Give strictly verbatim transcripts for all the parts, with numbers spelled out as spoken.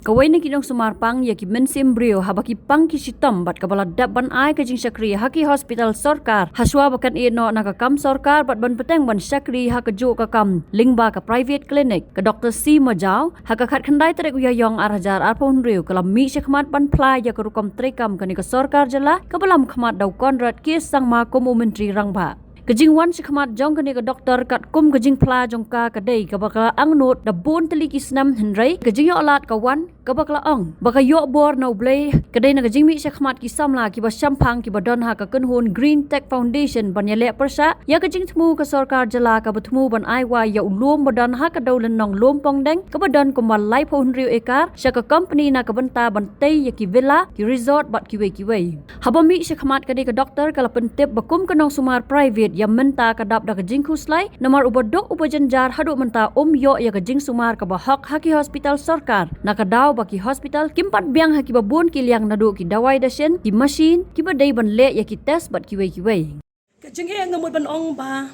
Kawei na ki nongsumar pang ïa ki mynsiem briew haba ki pang ki shitom bad kaba la dep ban ai ka jingshakri ha ki hospital sorkar, hashwa ba kan ïeh noh na ka kam sorkar bad ban bteng ban shakri ha kajuh ka kam lyngba ka private clinic. Ka Doctor C Majaw, ha ka khatkhyndai tarik u Ïaïong ar hajar arphew hynriew, ka la mih shakhmat ban phla ïa ka rukom treikam kane ka sorkar jylla kaba lam khmat da u Conrad K Sangma kum u Myntri Rangbah. Ka jingwan shakhmat jong kane ka doktor katkum ka jingphla jong ka ka dei kaba ka la angnud da bun tylli ki snem, hynrei ka jingïoh lad ka wan kaba ka la ong ba ka ïoh bor na U Blei, ka dei na ka jingmih shakhmat ki samla kiba shemphang kiba don ha ka kynhun Green Tech Foundation ban ïaleh pyrshah ïa ka jingthmu ka sorkar jylla kaba thmu ban ai wai ïa u lum ba don ha ka dewlynnong Lum Pongdeng kaba don kumba laiphew hynriew ekar sha ka company na ka bynta ban tei ïa ki villa, ki resort bad kiwei kiwei. Haba mih shakhmat kane ka doktor ka la pyntip ba kum ka nongsumar private ïa mynta ka dap da ka jingkhuslai, namar uba duk uba jynjar haduh mynta um ïoh ïa ka jingsumar kaba hok ha ki hospital sorkar. Na ka daw ba ki hospital kim pat biang ha kiba bun ki liang naduh ki dawai dashin, ki machine, kiba dei ban leh ïa ki test bad kiwei kiwei. Ka jingeh nga mut ban ong ba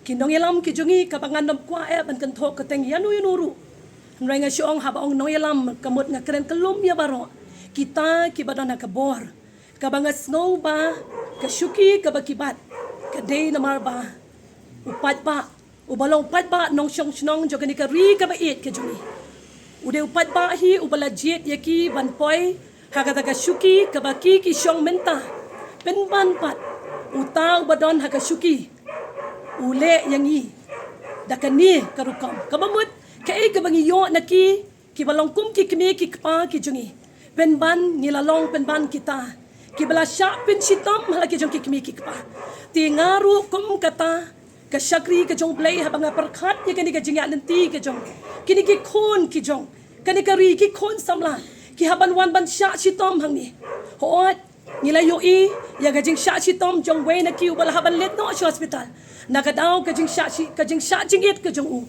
ki nongïalam ki jong ngi kaba ngan ym kwah eh ban kynthoh kyrteng ïano ïano ruh. Hynrei nga shu ong haba ong nongïalam ka mut nga kren kyllum ïa baroh kita kiba don ha ka bor. Kaba nga sngew ba ka shuki kaba ki bat ka dei namar ba u paidbah, uba long paidbah nongshong shnong jong kane ka ri kaba ïeit ka jong ngi, u dei u paidbah hi uba la jied ïa ki ban poi ha kata ka shuki kaba ki ki shong mynta. Pynban pat uta uba don ha ka shuki u leh ïa ngi da kane ka rukom. Kaba mut kaei kaba ngi ïoh na ki kiba long kum ki kmie ki kpa ki jong ngi, pynban ngi la long pynban kita kiba la shah pynshitom ha la ki jong ki kmie ki kpa. Te nga ruh kum kata ka shakri ka jong U Blei, haba nga pyrkhat ïa kane ka jingïaid lynti ka jong kine ki khun ki jong kane ka ri, ki khun samla ki hap ban wan ban shah shitom hangne. Hooid, ngi la ïohi ïa ka jingshah shitom jong uwei na ki uba la hap ban leit noh sha hospital. Na ka daw ka jingshah shi, ka jingshah jingit ka jong u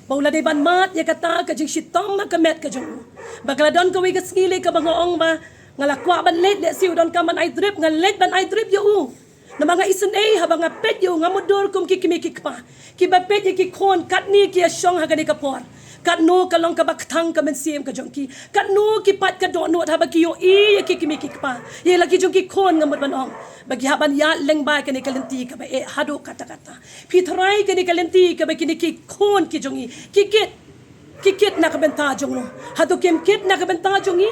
ba u la dei ban mad ïa kata ka jingshitom ha ka met ka jong u. Ba ka la don kawei ka sngi lei kaba nga ong ba nga la kwah ban leit, lehse u donkam ban ai drip, nga leit ban ai drip ïa u. Namar nga isynei haba nga peit ïa u, nga mutdur kum ki kmie ki kpa kiba peit ïa ki khun katne ki ïashong ha kane ka por. Katno ka long kaba kthang ka mynsiem ka jong ki, katno ki pait ka dohnud haba ki ïohi ïa ki kmie ki kpa, ïa la ki jong ki khun. Nga mut ban ong ba ki hap ban ïaid lyngba kane ka lynti kaba eh haduh katta katta. Phi tharai kane ka lynti kaba kine ki khun ki jong ngi ki kit, ki kit na ka bynta jong no? Hato kim kit na ka bynta jong ngi?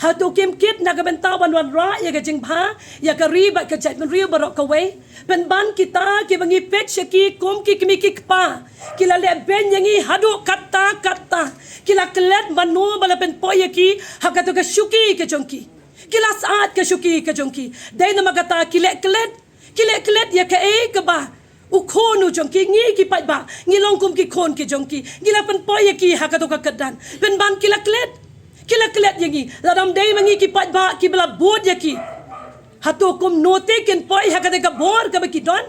Hato kim kit na ka bynta ban wanrah ïa ka jingbha ïa ka ri bad ka jaitbynriew baroh kawei? Pynban kita kiba ngi peit sha ki kum ki kmie ki kpa ki la leh beiñ ïa ngi haduh katta katta. Ki la klet mano ba la pynpoi ïa ki ha kata ka shuki ka jong ki. Ki la syaid ka shuki ka jong ki. Dei namar kata ki leh klet, ki leh klet ïa kaei kaba u khun u jong ki, ngi ki paidbah ngi long kum ki khun ki jong ki, ngi la pynpoi ïa ki ha kato ka kyrdan. Pynban ki la klet, ki la klet ïa ngi. Lada ym dei ma ngi ki paidbah kiba la bud ïa ki, hato kumno te kin poi ha kata ka bor kaba ki don?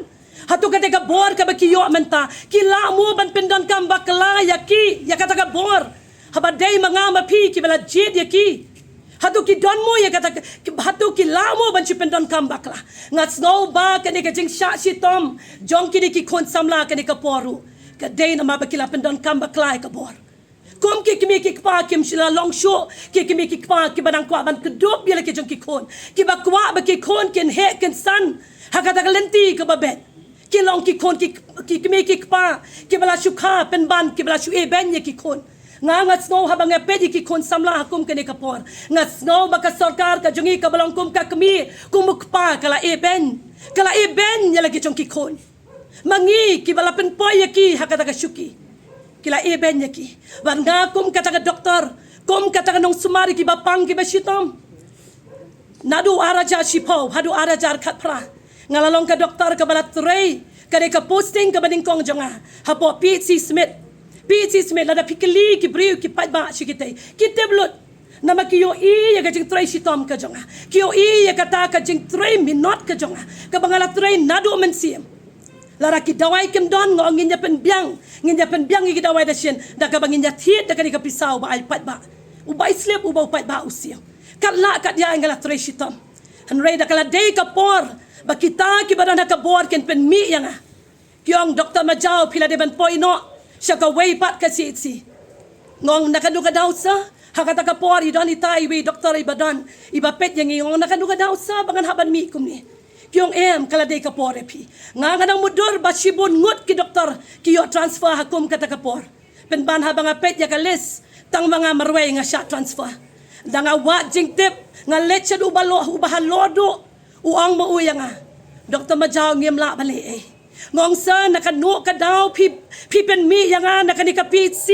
Hato kata ka bor kaba ki ïoh mynta ki lah mo ban pyndonkam bakla ïa ki, ïa kata ka bor? Haba dei ma nga ma phi kiba la jied ïa ki, hato ki don mo ïa kata ka, ki, hato ki lah mo ban shu pyndonkam bakla? Nga sngew ba kane ka jingshah shitom jong kine ki khun samla kane ka por ruh ka dei namar ba ki la pyndonkam bakla ïa ka bor. Kum ki kmie ki kpa kim shym la long shuh ki kmie ki kpa kiba nang kwah ban kdup ïa la ki jong ki khun, kiba kwah ba ki khun kin heh kin san ha kata ka lynti kaba beit. Ki long ki khun ki, ki kmie ki kpa kiba la shu kha, pynban kiba la shu ibeiñ ïa ki khun. Nga, nga sngew haba nga peit ïa ki khun samla ha kum kane ka por, nga sngew ba ka sorkar ka jong ngi kaba long kum ka kmie kum u kpa ka la ibeiñ, ka la ibeiñ ïa la ki jong ki khun. Ma ngi kiba la pynpoi ïa ki ha kata ka shuki, ki la ibeiñ ïa ki. Bad nga kum kata ka doktor, kum kata ka nongsumar ïa kiba pang kiba shitom, naduh ar hajar shiphew haduh ar hajar khatphra, nga la long ka doktor kaba la trei, ka dei ka posting kaba nyngkong jong nga hapoh P H C Smit. P H C Smit, lada phi kylli ki briew ki paidbah shi kitei, ki tip lut. Namar ki ïohi ïa ka jingtrei shitom ka jong nga, ki ïohi ïa kata ka jingtrei minot ka jong nga kaba nga la trei naduh mynsiem. Lada ki dawai kim don, nga ong ngin ïa pynbiang, ngin ïa pynbiang ïa ki dawai dashin da kaba ngin ïa thied da kane ka pisa uba ai paidbah, uba ai slip, uba u paidbah u siew. Katba lah katba ïa nga la trei shitom. Hynrei da ka la dei ka por ba kita kiba don ha ka bor kin pynmih ïa nga. Ki ong, Doktor Majaw, phi la dei ban poi noh sha kawei pat ka C H C. Nga ong na kano ka daw sa? Ha kata ka por i don ita iwei i doktor iba don, iba peit ïa ngi, ong na kano ka daw sa ba ngan hap ban mih kumne. Ki ong em, ka la dei ka por ïa phi. Nga nga dang mutdur ba shibun ngut ki doktor ki ïoh transfer ha kum kata ka por. Pynban haba nga peit ïa ka list, tang ma nga marwei nga shah transfer. Da nga wad jingtip, nga leit sha uba lo, uba halor duh, u ong ma u ïa nga, Doktor Majaw, ngim lah ban leh ei. Nga ong sir, na kano ka daw phi, phi pynmih ïa nga na kane ka P H C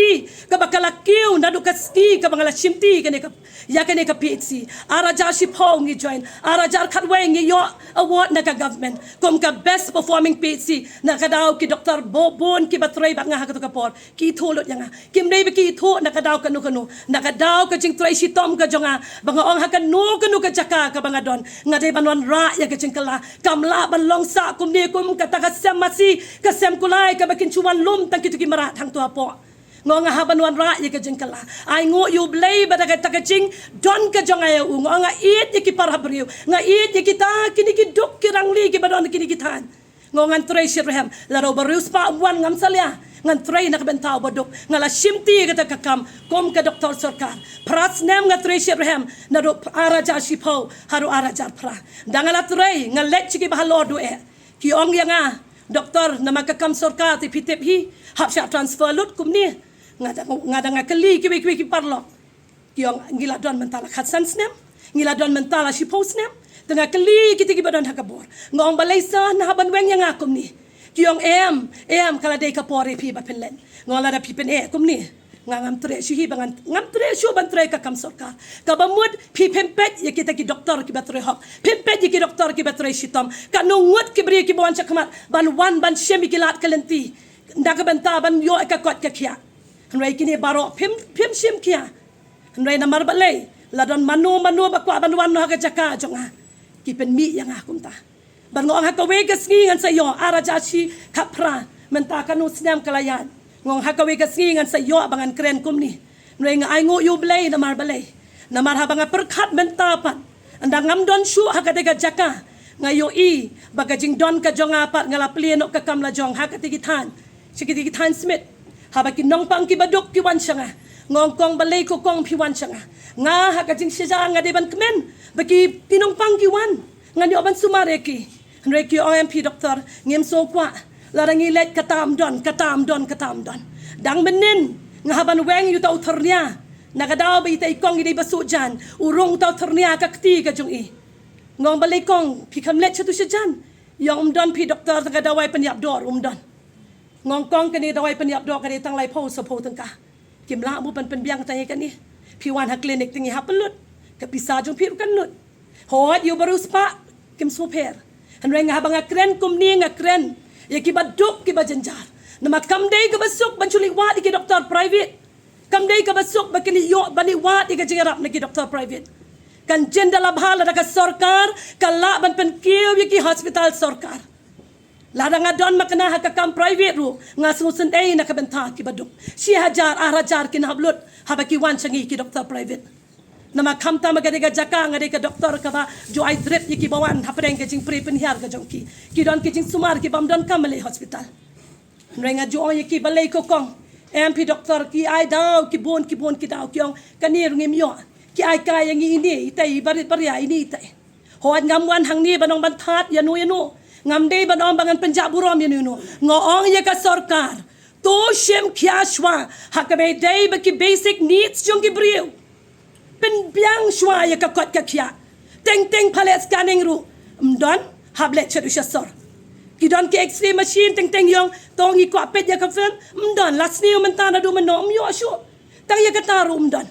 kaba ka la kiew naduh ka sngi kaba nga la shimti kane ka, ïa kane ka P H C. Ar hajar shiphew ngi join, ar hajar khatwei ngi ïoh award na ka government kum ka best performing P H C. Na ka daw ki doktor bun bun kiba trei bad nga ha kato ka por ki ithuh lut ïa nga. Kim dei ba ki ithuh na ka daw kano kano, na ka daw ka jingtrei shitom ka jong nga, ba nga ong ha kano kano ka jaka kaba nga don, nga dei ban wanrah ïa ka jingkylla. Kam lah ban long sah kumne kum kata ka sem masi, ka sem kulai kaba kin shu wan lum tang kito ki mrad hangto hapoh. Nga ong nga hap ban wanrah ïa ka jingkylla. Ai nguh ïa U Blei ba da kata ka jingdon ka jong nga ïa u, nga ong nga ïeit ïa ki para briew, nga ïeit ïa kita, kine ki duk ki rangli kiba don kine ki thaiñ. Nga ong ngan trei shitrhem. Lada u bariewspah um wan ngam salia, ngan trei na ka bynta u baduk. Nga la shimti kata ka kam kum ka doktor sorkar. Phra snem nga trei shitrhem, naduh ar hajar shiphew haduh ar hajar phra. Da nga la trei, nga leit sha kiba halor duh eh, ki ong ïa nga, Doktor, namar ka kam sorkar te phi tip hi, hap shah transfer lut kumne. Nga da, nga da nga kylli kiwei kiwei ki paralok. Ki ong ngi la don mynta la khatsan snem, ngi la don mynta la shiphew snem. Te nga kylli kita kiba don ha ka bor, nga ong balei sir na hap ban weng ïa nga kumne. Ki ong em, em, ka la dei ka por ïa phi ba phin leit. Nga ong lada phi pyneh kumne, nga ngam treh shuh hi ba ngan, ngam treh shuh ban trei ka kam sorkar. Kaba mut phi phin peit ïa kita ki doktor kiba trei hok, phin peit ïa ki doktor kiba trei shitom. Katno ngut ki briew kiba wan shakhmat ban wan ban shim ïa ki lad ka lynti na ka bynta ban ïoh ïa ka koit ka khiah. Hynrei kine baroh phim, phim shim khia. Hynrei namar balei? La don mano mano ba kwah ban wan noh ha ka jaka jong nga, ki pynmih ïa nga kumta. Bad nga ong ha kawei ka sngi ngan sa ïoh ar hajar shi khatphra, mynta kano snem ka la ïaid. Nga ong ha kawei ka sngi ngan sa ïoh ba ngan kren kumne. Hynrei nga ai nguh ïa U Blei namar balei? Namar haba nga pyrkhat mynta pat, ynda ngam don shuh ha katei ka jaka, nga ïohi ba ka jingdon ka jong nga pat nga la plie noh ka kam lajong ha katei ki thaiñ, sha katei ki thaiñ Smit. Haba ki nongpang kiba duk ki wan sha nga, nga ong kong balei ko kong phi wan sha nga? Nga ha ka jingshisha nga dei ban kmen ba ki, ki nongpang ki wan, ngan ïoh ban sumar ïa ki. Hynrei ki ong em phi doktor, ngim sngewkwah. Lada ngi leit kata ym don, kata ym don, kata ym don. Dang mynnin nga hap ban weng ïa uta u thyrnia. Na ka daw ba ita i kong i dei ba suh jan, u rung uta u thyrnia ha ka kti ka jong i. Nga ong balei kong, phi kham leit shatu shajan? I ong ym don phi doktor, tang ka dawai pynïap dor um don. Nga ong kong, kane dawai pynïap dor ka dei tang laiphew sawphew tyngka. Kim lah mo ban pynbiang tang ïa kane. Phi wan ha klinik te ngi hap pynlut. Ka pisa jong phi ruh kan lut. Hooid, ïa u bariewspah kim sngewpher. Hynrei nga haba nga kren kumne nga kren ïa kiba duk kiba jynjar. Namar kam dei kaba suk ban shu leit wad ïa ki doktor private. Kam dei kaba suk ba ki leit ïoh ban leit wad ïa ka jingïarap na ki doktor private. Kan jin da la bha lada ka sorkar ka lah ban pynkiew ïa ki hospital sorkar. Lada nga don makna ha ka kam private ruh, nga sngewsynei na ka bynta kiba duk. Shi hajar, ar hajar kin hap lut haba ki wan sha ngi ki doktor private. Namar khamtam ha katei ka jaka nga dei ka doktor kaba ju ai drip ïa kiba wan hapdeng ka jingpre pynhiar ka jong ki. Ki don ki jingsumar kiba ym don kam ban leit hospital. Hynrei nga ju ong ïa ki balei ko kong? Em phi doktor, ki ai daw, ki bun, ki bun ki daw, ki ong kane ruh ngim ïoh. Ki ai kai ïa ngi ine ite, i barit baria ine ite. Hooid, ngam wan hangne ban ong ban thad ïano ïano. Ngam dei ban ong ba ngan pynjah burom ïano ïano. Nga ong ïa ka sorkar, to shim khia shuwa ha kaba ïadei bad ki basic needs jong ki briew. Pynbiang shuwa ïa ka koit ka khiah. Teng teng pha leh scanning ruh ym don, hap leit sha dusha sor. Ki don ki X-ray machine, teng teng i ong to ngi kwah peit ïa ka film, ym don. La sniew mynta naduh mynno, ym ïoh shuh. Tang ïa kata ruh ym don.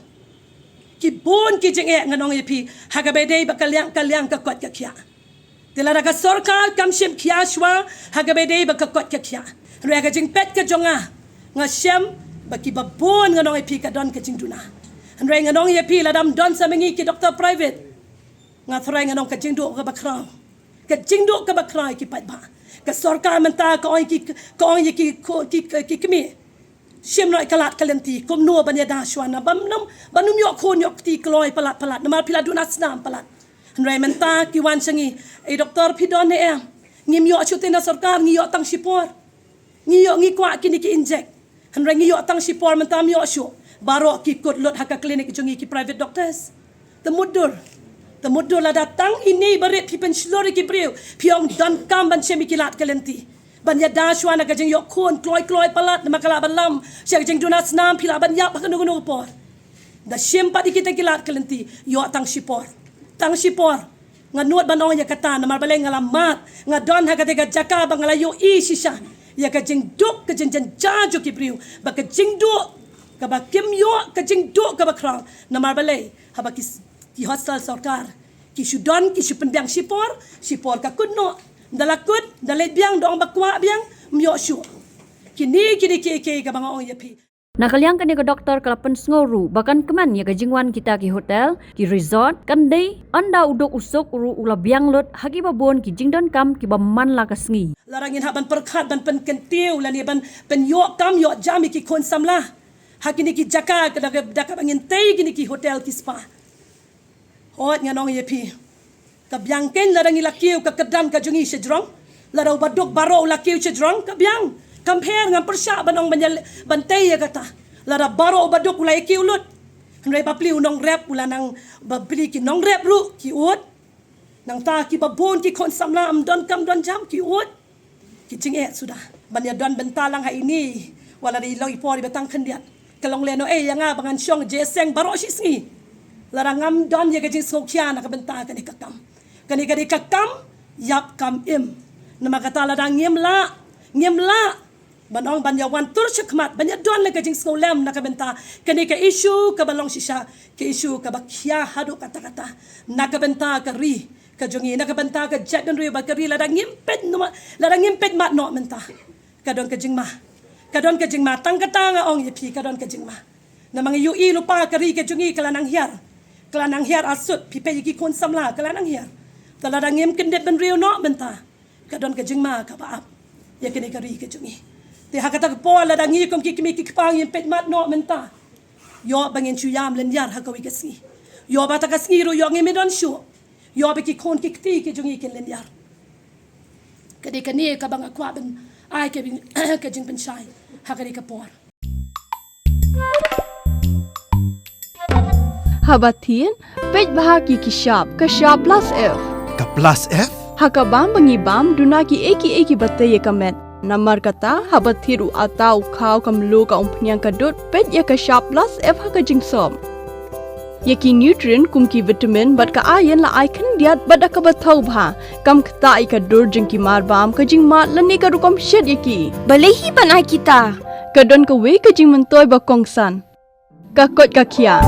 Ki bun ki jingeh, ngan ong ïa phi, ha kaba ïadei bad ka liang ka liang ka koit ka khiah. Te lada ka sorkar kam shim khia shuwa ha kaba ïadei bad ka koit ka khiah, hynrei ha ka jingpeit ka jong nga, nga shem ba kiba bun, ngan ong ïa phi, ka don ka jingduna. Hynrei ngan ong ïa phi, lada ym don sa ma ngi ki doktor private, nga tharai ngan ong ka jingduh kaba khraw. Ka jingduh kaba khraw ïa ki paidbah. Ka sorkar mynta ka ong ïa ki, ka ong ïa ki, ki, ki kmie, shim noh ïa ka lad ka lynti, kumno ban ïada shuwa na bym, bym ïoh khun ïoh kti kloi palat palat, namar phi la duna snam palat. Hynrei mynta ki wan sha ngi, ei doktor, phi don ne em? Ngim ïoh shuh te na sorkar, ngi ïoh tang shipor. Ngi ïoh, ngi kwah kine ki injek. Hynrei ngi ïoh tang shipor, mynta ym ïoh shuh. Baroh ki kut lut ha ka klinik jong ngi ki private doctors. Te mutdur. Te mutdur lada tang ine i barit phi pynshlur ïa ki briew. Phi ong donkam ban shem ïa ki lad ka lynti. Ban ïada shuwa na ka jingïoh khun kloi kloi palat namar ka lah ban lam. Sha ka jingduna snam phi lah ban ïap ha kano kano ka por. Da shim pat ïa kita ki lad ka lynti. Ïoh tang shipor. Tang shipor. Nga nud ban ong ïa kata namar balei nga la mad, nga don ha kata ka jaka ba nga la ïohi shisha ïa ka jingduk ka jingjynjar jong ki briew, ba ka jingduk kaba kim ïoh, ka jingduk kaba khraw. Namar balei? Haba ki, ki hostel sorkar ki shu don, ki shu pynbiang shipor, shipor ka kut noh. Da la kut, da leit biang, da ong ba kwah biang, ym ïoh shuh. Kine, kine kiei kiei kaba nga ong ïa phi. Na ka liang kane ka doktor ka la pynsngew ruh ba kan kmen ïa ka jingwan kita ki hotel, ki resort, kan dei ynda u duk u suk ruh u la biang lut ha kiba bun ki jingdonkam kiba man la ka sngi. Lada ngin hap ban pyrkhat ban pynkyntiew lane ban pynïoh kam ïoh jam ïa ki khun samla ha kine ki jaka, ka da ka, da kaba ngin tei kine ki hotel ki spa. Hooid, ngan ong ïa phi. Ka biang kein lada ngi la kiew ka kyrdan ka jong ngi shajrong. Lada u baduk baroh u la kiew shajrong, ka biang. Kam pher, ngam pyrshah ban ong ban ïa, ban tei ïa kata. Lada baroh u baduk u la ïa kiew lut. Hynrei bapli u nongrep u la nang, bapli ki nongrep ruh ki ud. Nangta kiba bun ki khun samla ym don kam don jam ki ud. Ki jingeh suda ban ïa don bynta lang ha ine. Wat la dei long i por iba tang khyndiat. Ka long lehnoh ei ïa nga ba ngan shong jingïaseng baroh shi sngi. Lada ngam don ïa ka jingsngewkhia na ka bynta kane ka kam. Kane ka dei ka kam ïap kam im. Namar kata lada ngim lah, ngim lah ban ong ban ïa wan tur shakhmat ban ïa don la ka jingsngewlem na ka bynta kane ka issue kaba long shisha, ka issue kaba khia haduh katta katta na ka bynta ka ri ka jong ngi, na ka bynta ka jaitbynriew bad ka ri. Lada ngim peit noh, lada ngim peit mad noh mynta, ka don ka jingma. Ka don ka jingma, tang kata nga ong ïa phi, ka don ka jingma. Namar ngi ïohi lypa ka ri ka jong ngi ka la nang hiar. Ka la nang hiar arsut, phi peit ïa ki khun samla ka la nang hiar. Te lada ngim kyndit bynriew noh mynta, ka don ka jingma kaba ap ïa kane ka ri ka jong ngi. Te ha kata ka por lada ngi kum ki kmie ki kpa ngim peit mad noh mynta, ïoh ba ngin shu ïam lynñiar ha kawei ka sngi. Ïoh ba kata ka sngi ruh ïoh ngim don shuh. Ïoh ba ki khun ki kti ki jong ngi kin lynñiar. Ka dei kane kaba nga kwah ban ai ka jingpynshai ha kane ka por. Haba thied, peit bha ki ki shap, ka shap plus F. Ka plus F? Ha ka bam ba ngi bam, duna kiei kiei kiba tei ïa ka met. Namar kata, haba thied u atta, u khaw, ka mluh, ka umphniang, ka dud, peit ïa ka shap plus F ha ka jingsop. Ïa ki nutrient kum ki vitamin bad ka iron la ai khyndiat bad da kaba thaw bha. Kam ktah ïa ka dur jong ki marbam, ka jingmad lane ka rukom shet ïa ki. Balei hi ban ai kita? Ka don kawei ka jingmyntoi ba kongsan. Ka koit ka khiah.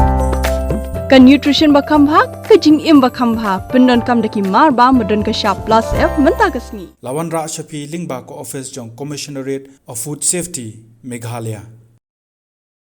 Ka nutrition ba kham bha, ka jingim ba kham bha. Pyndonkam da ki marbam ba don ka shap plus F mynta ka sngi. La wanrah sha phi lyngba ka office jong Commissionerate of Food Safety, Meghalaya.